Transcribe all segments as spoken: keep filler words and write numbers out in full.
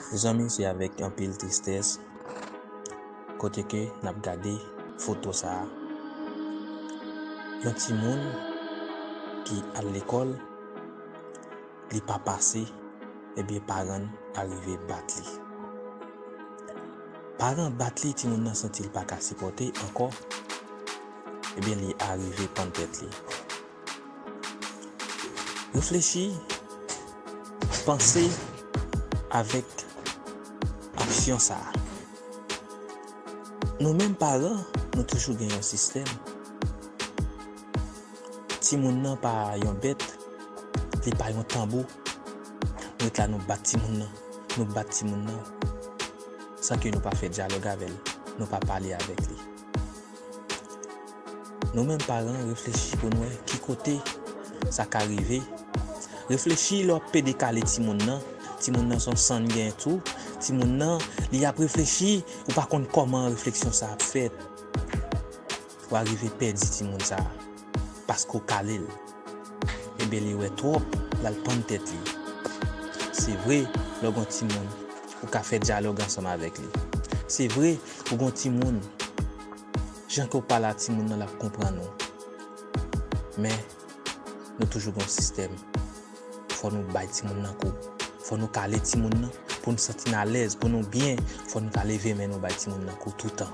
Mezanmi, se avèk anpil tristès kote ke n ap gade foto sa a. Yon timoun ki al lekòl, li pa pase, ebyen, paran l arive bat li. Paran bat li, timoun nan santi l pa ka sipòte ankò, ebyen, li arive pann tèt li. Reflechi, panse avèk aksyon sa a. Nou menm paran, nou toujou gen yon sistèm. Timoun nan pa yon bèt, li pa yon tanbou. Nou ret la, nou bat timoun nan, nou bat timoun nan, san ke nou pa fè dyalòg avè l, nou pa pale avèk li. Nou menm paran, reflechi pou n wè ki kote sa ka rive. Reflechi lè w ap pede kale timoun nan. Timoun nan se yon sann gen tou. Timoun nan, li ap reflechi, ou pa konn kòman refleksyon sa ap fèt. W a rive pèdi timoun sa a paske w kale l. Ebyen, li wè twòp, l al pann tèt li. Se vre, lè w gen yon timoun, ou ka fè dyalòg ansanm avèk li. Se vre, ou gen yon timoun, jan ke w pale a timoun nan, l ap konprann ou. Men, nou toujou gen yon sistèm. Fò nou bay timoun nan kou. Fò nou kale timoun nan. Pou nou santi n alèz, pou nou byen, fò nou ka leve men nou bay timoun nan kou toutan.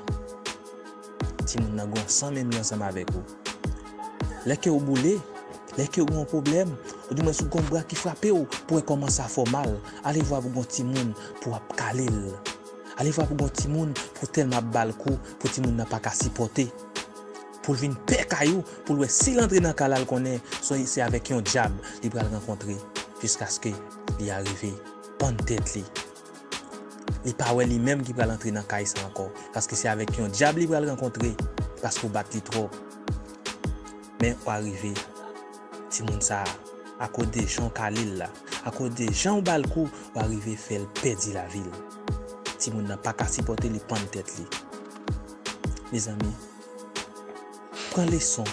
Timoun nan gen yon san menm jan ansanm avèk ou. Lè ke w boule, lè ke w gen yon pwoblèm, oudimwens ou gen yon bra ki frape w, pou wè kòman sa fè w mal, ale vwa pou gen yon timoun pou w ap kale l. Ale vwa pou gen yon timoun pou tèlman ap ba l kou, pou timoun nan pa ka sipòte. Pou l vin pè kay ou, pou l wè si l antre nan kay la, l konnen se, se avèk yon dyab li pral rankontre, jiskaske li arive pann tèt li. Li pa wè li menm ki pral antre nan kay sa ankò, paske se avèk yon dyab li pral rankontre, paske w bat li twòp. Men w arive, timoun sa a, akoz de jan w kale l la, akoz de jan w ba l kou, w arive fè l pèdi lavi l. Timoun nan pa ka sipòte li, pann tèt li. Mezanmi, pran leson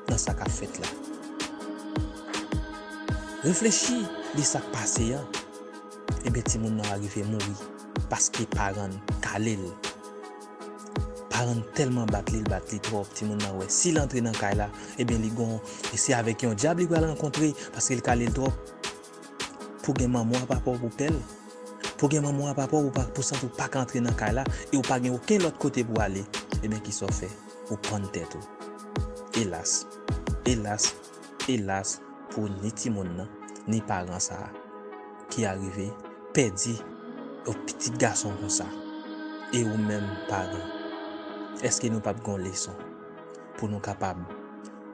nan sa k ap fèt la. Reflechi de sa k pase a. Ebyen, timoun nan arive mouri paske paran l kale l. Paran l tèlman bat li, l bat li twòp, timoun nan wè si l antre nan kay la, ebyen, li gon, e se avèk yon dyab li pral rankontre, paske l kale l twòp. Pou gen manman w a pa pa w pou pè l. Pou gen manman w a pa pa w pou pa, pou santi w pa ka antre nan kay la, e w pa gen okenn lòt kote pou w ale. Ebyen, kisa w fè? Ou pann tèt ou. Elas, elas, elas pou ni timoun nan, ni paran sa a ki arive pèdi yon pitit gason konsa. E ou menm paran, èske nou p ap gen yon leson pou nou kapab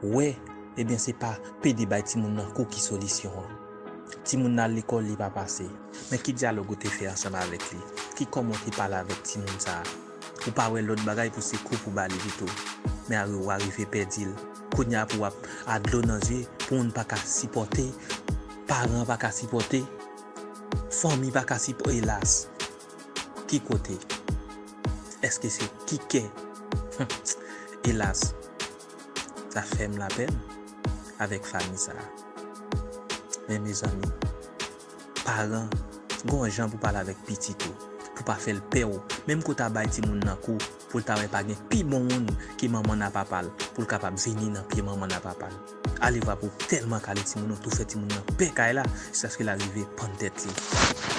wè, ebyen, se pa pede bay timoun nan kou ki solisyon an. Timoun nan al lekòl, li pa pase. Men ki dyalòg ou te fè ansanm avèk li? Ki kòman w te pale avèk timoun sa a? Ou pa wè lòt bagay pou se kou pou ba li pito. Men ari w arive pèdi l. Kounye a pou w ap a dlo nan zye, pou moun pa ka sipòte, paran pa ka sipòte, fanmi pa ka sipòte, elas. Ki kote? Èske se ki kè? Elas, sa fè m lapèn avèk fanmi sa a. Men mezanmi, paran, gon jan pou pale avèk pitit ou, pou pa fè l pè w. Menm ke w ta bay timoun nan kou, pou l ta wè pa gen pi bon moun ke manman n a papa l, pou l kapab vini nan pye manman n a papa l. Ale vwa pou tèlman kale timoun ou, tou fè timoun nan pè kay la, jiskaske l arive pann tèt li.